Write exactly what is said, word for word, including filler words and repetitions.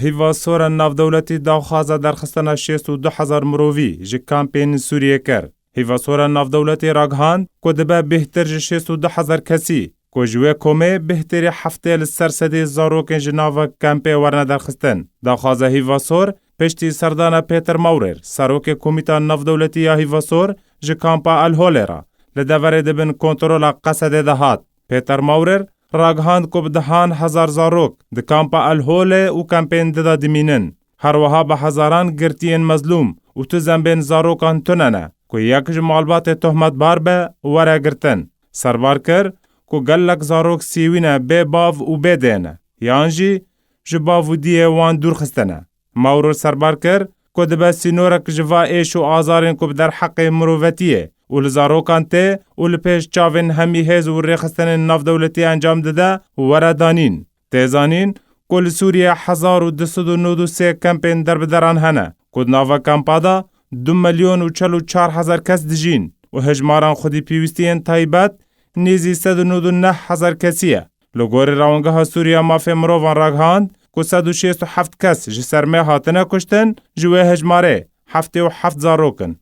Hîva Sora navdewletî daxwaza derxistina şêst û du hezar mirovî ji kampên Sûriyê kir. Hîva Sora navdewletî ragihand ku dibe bêhtir ji şêst û du hezar kesî, ku ji wê komê bêhtirî heftê li ser sedê zarokên ji nava kampê werine derxistin. Daxwaza Hîva Sor piştî serdana Peter Maurer, serokê Komîta Navdewletî ya Hîva Sor ji kampa El Holê re li deverê di bin kontrola Qesedê de hat. Peter Maurer ragihand ku bi dehan hezar zarok di kampa El Holê û kampên di de dimînin. Her wiha bi hezaran girtiyên mezlûm û tu zembên zarokan tune ne ku yek ji malbatê tohmetbar be were girtin. Serbar kir ku gelek zarok sîwî ne, bê bav û bê dê ne, yan jî ji bav û diyê wan dûr xistine. Mawro serbar kir ku dibe sînorek ji va êş û azarên ku bi derheqê mirovetiyê û li zarokan tê û li pêş çavên hemî hêz û rêxistinên navdewletî encam dide were danîn. Tê zanîn ku li Sûriye hezar û du sed û nod û sê kempên derbideran hene ku di nava kampa de du milyon û çel û çar hezar kes dijîn û hejmaran xwedî pêwîstiyên taybet nêzî sed û nod û neh hezar kesî ye. Li gorî Rewingeha Sûriya Mafê Mirovan ragihand ku sed û şêst û heft kes ji sermê hatine kuştin, ji wê hejmarê heftê û heft zarok in.